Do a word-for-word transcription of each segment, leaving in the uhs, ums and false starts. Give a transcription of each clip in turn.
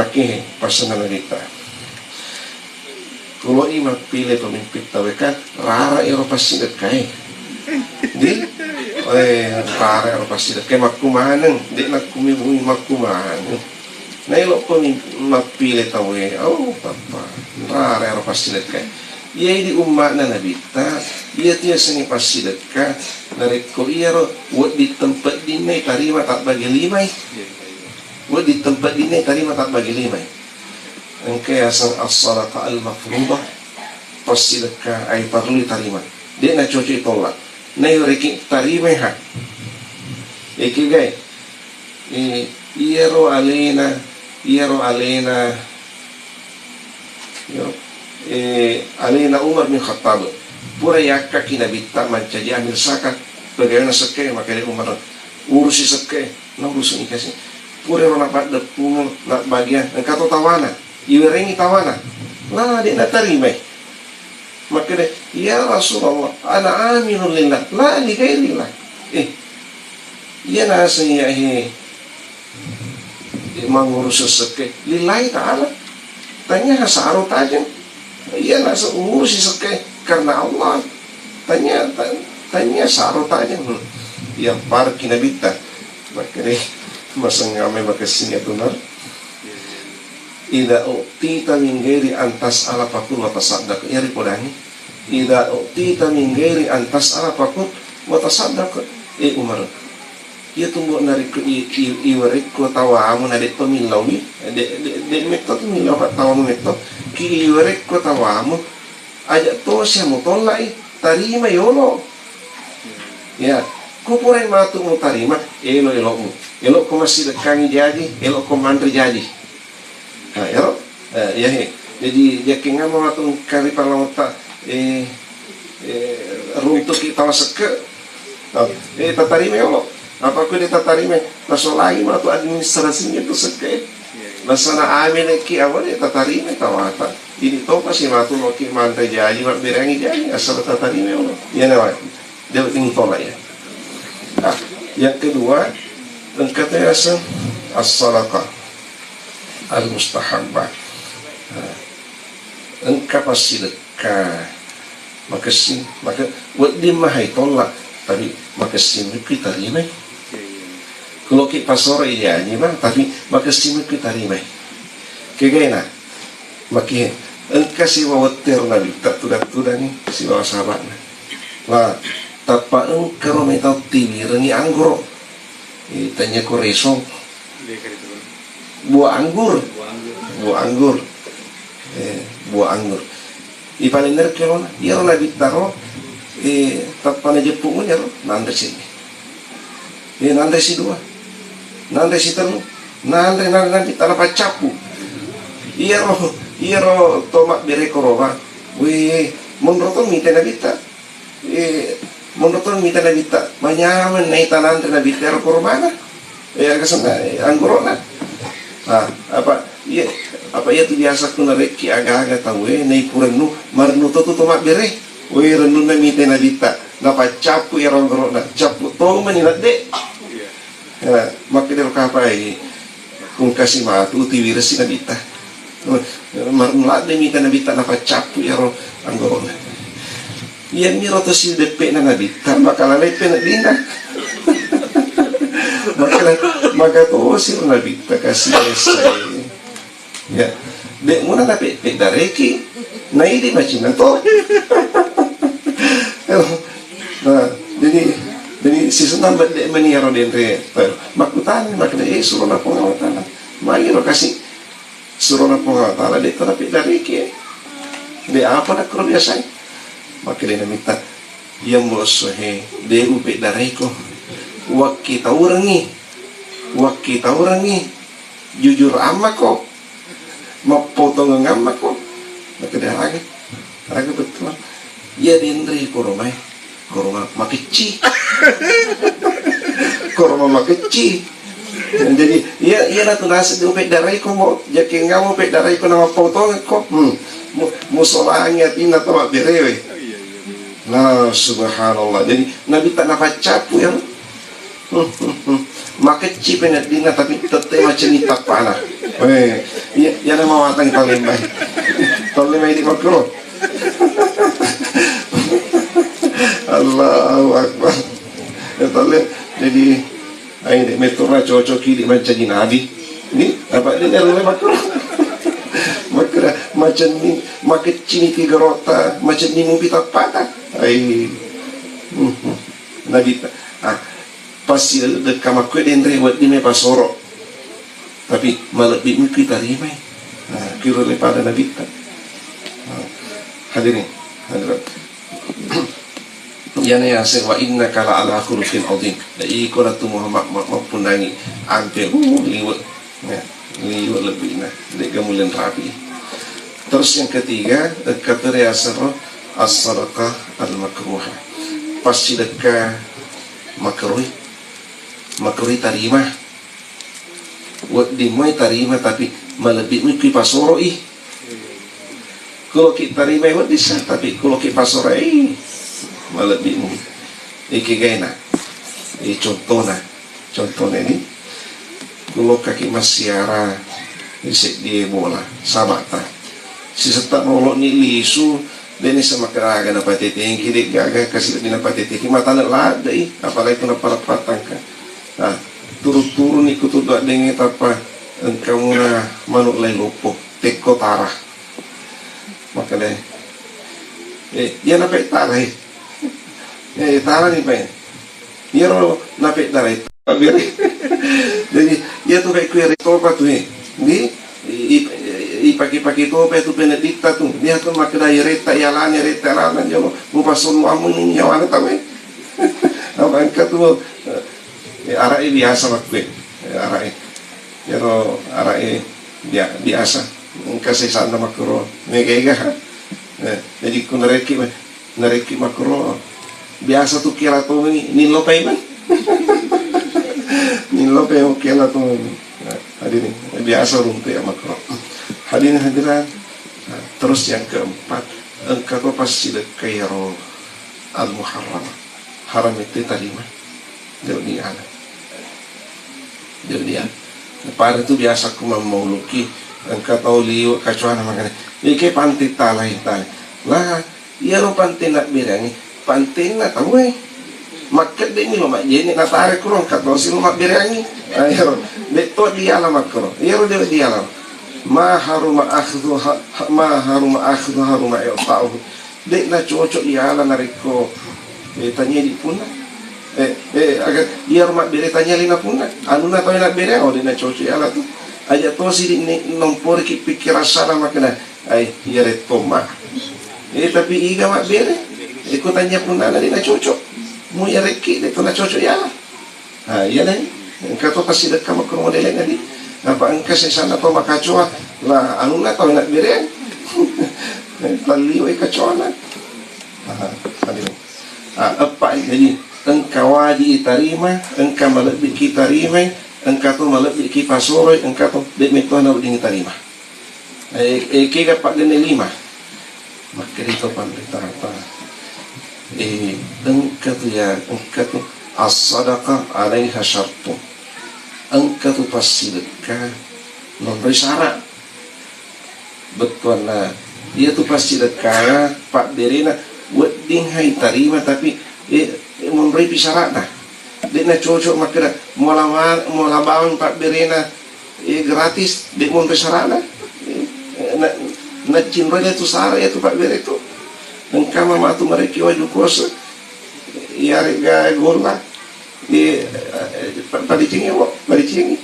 Pakke passenna Nabitta. Kulo i mappile pemimpin tauwe kan, rara ero passidekkae. Di, eh, rara ero passidekkae, makkumaneng, de' nakkumibui makkumaneng. Na elo pemim-, mappile tauwe, oh, tappa, rara ero passidekkae. Iya idi umma'na Nabitta, iya tu yasengnge passidekka, narekko iyaro wedding tempeddinna tarima tabbagi limai. Wedding tempeddinna tarima tabbagi limai. Engka yaseng as-sadaqah al-mafruḍah, passidekka ai parellu tarima. De' nacocok tolla. Naiwereki tarimai ha. Eki gai. Eh, iyaro alena, iyaro alena, iyaro, eh, alena Umar bin Khattab. Pura yakkaki Nabitta mancaji amir zakat. Pegawena sekke, makanya Umar urusi sekke. Naurusunni kasi. Purero napaddeppungeng, nabbagiang, engka to tawana, iwerengngi tawana. La, de' natarimai. Makkeda, "Ya Rasulullah, ana amilun lillah, la li ghairillah." Eh, iya naseng iya he, eh, mangurus sekke lillahi ta'ala. Tanya saro tajeng. Iya naseng urusi sekke karena Allah. Tanya, ta-, tanya saro tajeng. Hmm. Iya parki Nabitta. Makkeda, masengngame makessing atunar. Idza u'tita min ghairi an tas'ala fakul wa tasaddaq. Iya ripodangi. Idza u'tita min ghairi an tas'ala fakul wa tasaddaq. Eh, Umar. Iya tu mbok narekko i-, i-, iwerekko tawamu na de' to millauwi, de', de', de' metto tu millau tawamu metto. Ki iwerekko tawamu, aja' tosi mutollai, tarima yolo. Ya, ku purai matu mutarima, elo-elomu. Elokko massidekkangi jaji, elokko manre jaji. Ha, ero? Eh, iya he. Jadi, yakkingamo matu engka ri pallangutta, eh, eh, runtuki tawa sekke. Oh, eh, tatarima yolo. Apa ku de' tatarima? Tasolai matu administrasinya tu sekke. Nasana amene ki awale tatarima tawata. Ini topa si matu loki manre jaji, mabbereangi jaji, asal tatarima yolo. Iya nawa. Dia tinggi tolak ya. Nah, yang kedua, engka tu yaseng as-sadaqah al-mustahabbah. Nah, engka passidekka makessing, maka wedding mahai tolla, tapi makessing mekki tarimai. Kuloki pasoro iya ni bang, tapi makessing mekki tarimai. Kegena, maki engka siwa wettero Nabitta tudang-tudangi sibawa sahabatna. Nah, tappa engkaro metau tiwirengi anggoro. Eh, tanya ko resong. Buah anggur. Buah anggur. Eh, buah anggur. Ipalenner kelona, iyaro Nabitta ro, eh, tappa najeppu muni ro, nanre si. Eh, nanre si dua. Nanre si tellu. Nanre, nanre, nanre, tana paccappu. Iyaro, iyaro to mabbere koroba. Weh, monro to mite Nabitta. Eh, monro to mita Nabitta, manyameng naita nanre Nabitta ero korobana. Eh, aga senna, eh, anggoro'na. Ah, apa, iya, apa iya tu biasa ku narekki aga-aga tauwe, naiku rennu, marennu to tu to mabbere. Woi, rennunna mita Nabitta, napaccappu ero anggoro'na, cappu to mani nadde. Ya, makkedaro kapai, pungkasi matu, utiwiresi Nabitta. Mar-, ladde mita Nabitta napaccappu iyaro anggoro'na. Iyamiro to sideppe'na Nabitta, maka laleppe neddinna. Maka, maka tosi Nabitta kasi essai. Ya, de' muna nape-, peddareki, naidi macinna to. Nah, jadi, jadi sisenna bedde meni ero denre. Makkutana, makkeda, eh, surona Puang Allah Taala. Mairo kasi surona Puang Allah Taala, de' to napeddareki, eh. De' apa nakkoro biasai. Makkeda Nabitta, iya mbo esso he, de' upeddareko. Wakkitaurengi, wakkitaurengi. Jujur ammako, mappotongeng ammako, makkeda aga, aga bettuang. Iya denre koromai, koroma makecci. Koroma makecci. Jadi, iya, iya natu nasib di upeddarai ko mo, jaki ngamo upeddarai ko nama potongeng ko. Hmm. Mu-, musolangi atinna to mabberewe. Nah, subhanallah. Jadi, Nabitta napaccappu ya. Makecci peneddinna, tapi tette macenni tappana. Eh, Iya, iyana mawatang tallembai. Tallembai di makkuro. Allahu Akbar. Ya, talle-, jadi, ai, de' metto na cocok ki di mancaji nabi. Ni, apa ni, ni, makkuro. Makkuro, macenni, makeccini ki garota, macenni mupi tappata. Ai. Mhm. Nabi ta-, ah, pasti de-, dekka makkue denre wedding me pasoro. Tapi malebbi muki tarimai. Nah, kiro daripada Nabitta. Nah, hadirin, hadirat. Iyana yaseng wa innaka la ala khuluqin azim. Da iko natu Muhammad ma-, mappunnangi ampe, uh, liwe'. Ya, liwe' lebbina. De'ga mulen rapi. Terus yang ketiga, engka to riaseng ro as-sadaqah al-makruhah. Passidekka makruh. Makruh tarima. Wedding moi tarima, tapi malebbi mui kui pasoro i. Kulo ki tarimai wedding sa, tapi kulo ki pasoro i malebbi mui. Iki gaina. I contona. Contona ini. Kulo kaki massiara di seddie bola. Sabata. Sisetta rolo ni lisu, deni sama keraga na patetengki, de gaga kasi di na patetengki, matane ladde i, apalagi kuna para patangka. Nah, turu-turu ni kutu dua denge tappa engka muna manuk lai loppo, tekko tara. Makanya, eh, iya na pe tara, eh. Eh, tara ni pe. Iyaro na pe tara itu. Jadi, iya tu pe kuere topa tu, eh. Di, i-, i-, ipake-pake topa itu peneditta tu. Dia tu makkeda iyaretta, iyalani, iyaretta, iyalani, jolo. Mupason wamun nyawana tau, eh. Apa engka tu, eh, Eh, ara'e biasa makkue. Eh, ara'e. Iyaro ara'e bia-, biasa. Engka sesanna makkuro. Mega-ega. Eh, jadi ku narekki, narekki makkuro. Biasa tu kira to ni, nillo paiman. Nillo paiman kira to ni. Nah, hadirin, biasa runtu ya makkuro. Hadirin hadirat. Nah, terus yang keempat, engka to passidekka iyaro al-muharram. Haram itu tarima. Jauh dia. Jauh dia. Pada tu biasa ku mammauluki, engka tau liwe' kacuana makana. Ike panti talai, talai. Lah, iyaro panti nabbereangi, pantinna tau e. Makkedde mi lo majjene natare kuro engka tau si lo mabbereangi. Ayo, de to diala makkuro. Iyaro de diala. Ma haruma akhdhu ha-, ha-, ma haruma akhdhu haruma i'ta'uhu. De' nacocok iala narekko, eh, tania di punna. Eh, eh, aga iyaro mabbere tania lina punna. Anunna tau nabbere, oh, de' nacocok iala tu. Aja tosi di ni-, nomporiki pikkirang sana makkeda, ai, iyare tomma. Eh, tapi iga mabbere? Eh, ko tania punna na de' nacocok. Mu iyarekki, de' to nacocok iala. Nah, iya deh. Engka to passidekka makkuro modele' na di. Apa engka sesanna to makacoa, lah, anunna tau nabbereang. Talliwai kacoana. Nah, tadi. Ah, eppa, jadi engka waji tarima, engka malebbi ki tarimai, engka to malebbi ki pasoroi, engka to de' metto na wedding tarima. Eh, eh, kega paggenne lima. Makkedai to panrita apa? Eh, engka tu ya, engka tu as-sadaqah alaiha syartun. Engka tu passidekka monroi sara'. Bettuanna, iya tu passidekka pabberena wedding hai tarima, tapi, eh, eh, monroi pi sara'na. De' nacocok makkeda muala ma-, muala bawang pabberena, eh, gratis, de' monro sara'na. Eh, na, nacinroi tu sara' iya tu pabbere tu. Engka matu marekki waju kose. Iyarega golla. Eh, eh, pa-, padicingi, wo, padicingi.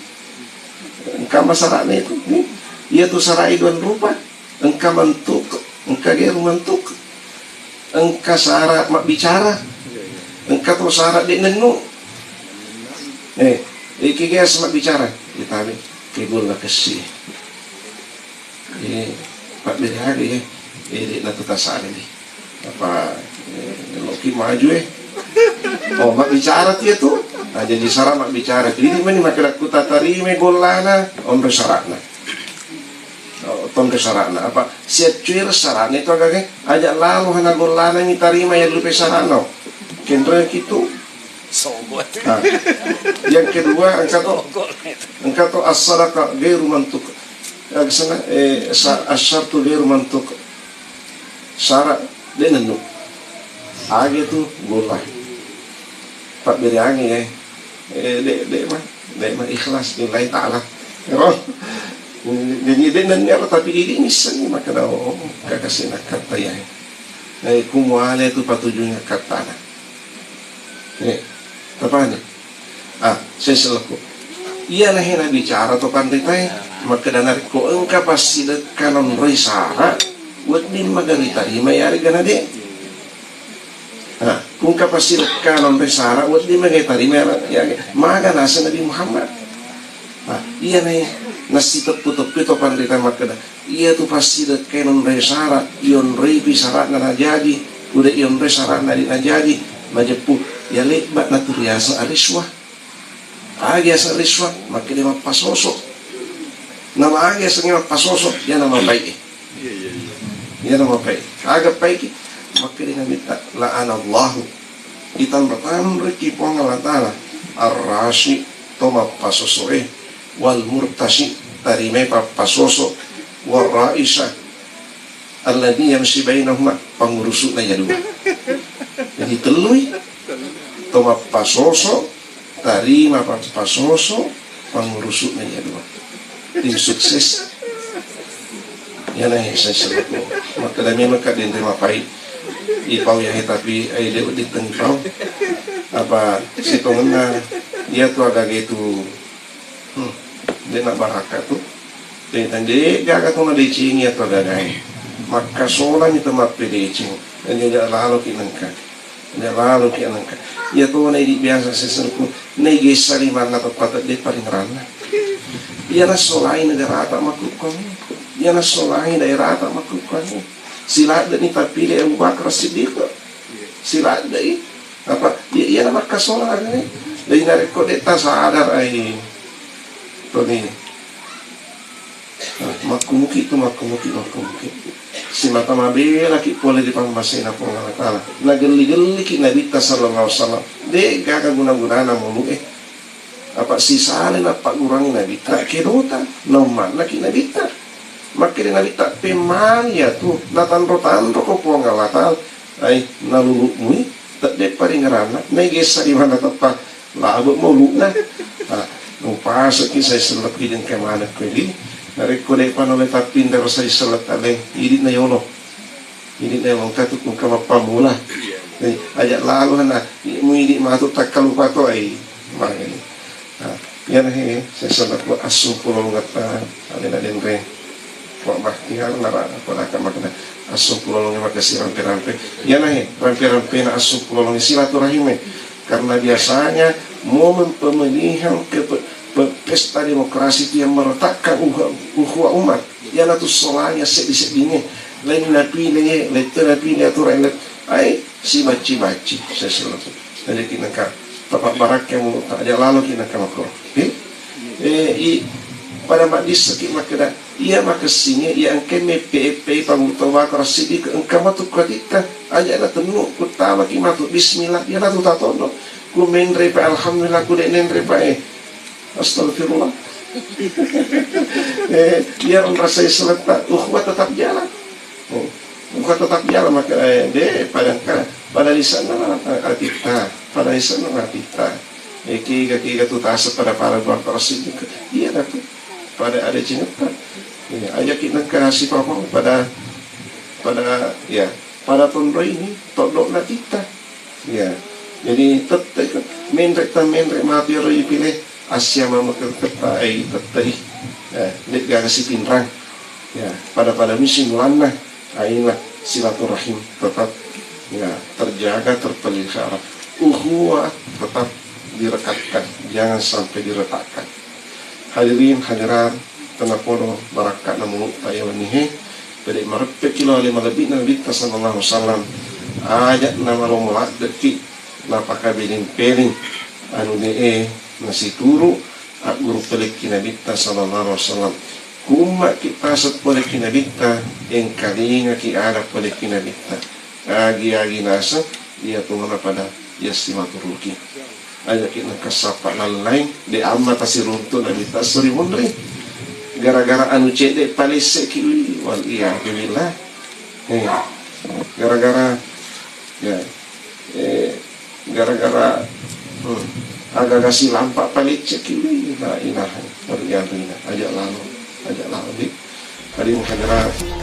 Engka ma sara'na itu. Ni, iya tu sara' dua rupa. Engka mantuk, engka geru mantuk. Engka sara' mabbicara, engka to sara' de' nennu. Eh, iki gas mabbicara, ditabe ke golla kessi. Eh, pabbere aga ya. Eh, de' natu tasare di. Apa, eh, loki maju, eh. Oh, mabbicara tu ya tu. Nah, jadi sara' mabbicara. Jadi mani makkeda ku tatarima gollana, onro sara'na. Oh, tonro sara'na. Apa? Siaccuero sara'na itu agage? Aja' lalo hana gollana mi tarima yang lupe sara'na. Kenro yang kitu. Sogo. Nah, yang kedua, engka to, engka to as-sadaqah gairu mantuk. Aksana, eh, sa-, asyartu ghairu mantuq. Syarat de' nennu. Age tu golla. Pabbere ange, eh, eh, de', de' ma, de' ma ikhlas lillahi ta'ala. Ero. Jadi de' nennu ero, tapi idi missengngi makkeda, oh, kakasina katta ya. Eh, kumuale tu patujunna kattana. Eh, tapani. Ah, sesselekku. Iyanahe nabicara to panritae, makkeda narekko engka passidekka nonroi sara, wedding maga ritarima yarega nade. Nah, engka passidekka nonroi sara, wedding maga ritarima yarega. Maga naseng Nabi Muhammad. Nah, iyanahe nassiteppu-teppu to panritae makkeda, iyatu passidekkae nonroi sara, iyonroipi sara'na najaji, uda iyonroi sara'na de' najaji, majeppu, iya lebba natu riaseng ariswa. Agi aseng riswa, makkeda mappasoso. Nama agi asengnge mappasoso, iyana mapai. Iyana mapai. Aga paiki? Makkeda Nabitta, la'anallahu. Itanro-tanroki Puang Allah Ta'ala. Ar-rashi, to mappasosoe. Wal murtashi, tarimai pappasoso. Wal raisha, alladhi yamshi bainahuma, pangurusu'na iya dua. Jadi tellui, to mappasoso, tarima pappasoso, pangurusu'na iya dua. Tim sukses. Iyanahe sesselekku. Makkeda memang ka denre mapai. Ipau yahe tapi ai de' wedding tengipau. Apa sitongenna iyatu agaga itu Hmm, de' nabarakka tu. De', de' gaga tu nadecengi atau gagae. Makkasolani tu mappedeceng. Dan aja' laloki nengka. Aja' laloki nengka. Iya tu na idi' biasa sesselekku. Naigessa limanna teppa tedde' paringeranna. Iya nassolai negarata makkukkuangnge. Iya nassolai daerata makkukkuangnge. Siladde'ni tappile Abu Bakar Siddiq. Siladde'i. Apa, iya, iyana makkasola ni. Jadi narekko de' tasadar ai. Toni. Nah, makkumuki tu, makkumuki, makkumuki. Simata mabelaki pole ri pammasena Puang Allah Ta'ala. Nagelli-gelliki Nabitta sallallahu alaihi wasallam. De' gaga guna-gunana mulu'e. Apa sisale nappagguruangngi Nabitta, kedota, naummannaki Nabitta. Makkeda Nabitta, pemmani iyatu, natanro-tanroko Puang Allah Ta'ala. Ai, nalulu'mui, tedde' paringeranna, naigessa limanna teppa, labe' mulu'na. Ah, nupaseki sai sellekki jengka manekko idi. Narekko de'pa nole tappinrero sai selletta le, idi' na yolo. Idi' na yolo engka tu engka mappamula. Jadi, aja' lalo na, mu idi' matu takkalupa to ai. Magani. Nah, iyanahe, sesselekku assungkulolongetta, alena denre. Wa bahtiar nara, pada ka makkeda, assungkulolongnge makessing rampe-rampe. Iyanahe, rampe-rampena assungkulolongnge silaturahime. Karena biasanya momen pemilihan ke pe-, pe-, pesta demokrasi itu yang meretakkan uhu-, ukhuwah umat. Iyanatu solanya seddi-seddingnge. Lain napile, lain to napile aturan, lain. Ai, sibacci-bacci, sesselekku. Jadi ki nengka, tapabbarakka mu, aja' laloki nengka makkoro. Eh? Eh, i, pada maddisseki makkeda, iya makessingnge, iya engka meppe-eppe Abu Bakar Siddiq, engka matu ku atitta, aja' natennu, kuttamaki matu, bismillah, iyanatu tatonno. Ku menre pa, alhamdulillah, ku de' nenre pa, eh. Astagfirullah. Eh, iyaro rasai selletta, ukhuwah tetap jalan. Oh, engka tetap jalan maka, eh, de', pada engka, pada lisanna atitta, pada lisanna atitta. Eh, kega-kega tu tase pada, pada Abu Bakar Siddiq. Iya, tapi pada ada cinta. Iya, aja' ki nengka sipapang pada, pada, ya, pada tonro ini, toddo'na titta. Iya. Jadi, tette' itu, menre' ta, menre' matu ero ipile. Assiama makengketta ai tette'i. Ya, de' gaga sipinrang. Ya, pada-pada misi mulanna, aina silaturahim tetap, ya, terjaga, terpelihara. Ukhuwah tetap direkatkan, jangan sampai diretakkan. Hadirin hadirat, tennapodo barakka'na mulu'ta iya wennihe, pede' mareppeki lao ale malebbi'na Nabitta sallallahu alaihi wasallam. Aja' namalomo ladde'ki, napakabeling-peling anu de'e nasituru' agguru polekki Nabitta sallallahu alaihi wasallam. Ku umma'ki taseng polekki Nabitta, engkalingaki ada polekki Nabitta. Agi-agi naseng, iya tongana pada iya simaturuki. Aja'ki nengka sappa lallaing, de' amma tasiruntu' Nabitta esso ri munri. gara-gara anu cedde' palesseki, wal iyadzubillah. Eh, gara-gara, ya, eh, gara-gara, hmm, aga-aga silampa' palesseki, la ilaha, wal iyadzubillah. Aja' lalo, aja' lalo, di. Hadirin hadirat,